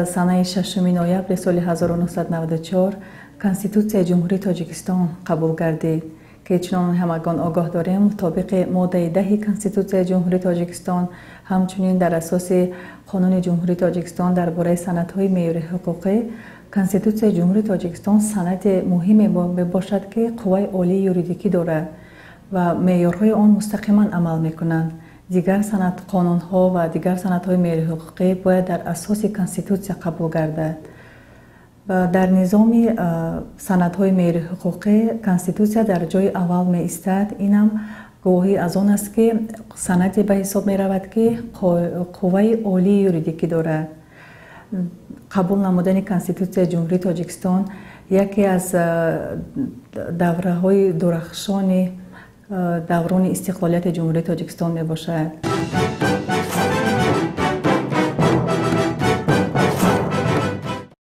Санаи 6 ноябри соли 1994 Конститутсияи Ҷумҳурии Тоҷикистон қабул гардид, ки чунон ҳамагон огоҳ дорем, мутобиқи моддаи 10 Конститутсияи Ҷумҳурии Тоҷикистон, ҳамчунин дар асоси Қонуни Ҷумҳурии Тоҷикистон дар бораи санадҳои меъёрии ҳуқуқӣ, Конститутсияи Ҷумҳурии Тоҷикистон санади муҳиме мебошад, ки қувваи олии юридикӣ дорад ва меъёрҳои он мустақиман амал мекунанд. Дигар санад, қонунҳо ва дигар санадҳои меъёрии ҳуқуқӣ бояд дар асоси Конститутсия қабул гардад. Дар низоми санадҳои меъёрии ҳуқуқӣ Конститутсия дар ҷои аввал меистад. Инам гувоҳӣ аз он аст, ки санаде ба ҳисоб меравад, ки қувваи олии юридикӣ дорад. Қабул намудани Конститутсияи Ҷумҳурии Тоҷикистон яке аз давраҳои дурахшони даврони истиқлолияти Ҷумҳурии Тоҷикистон мебошад.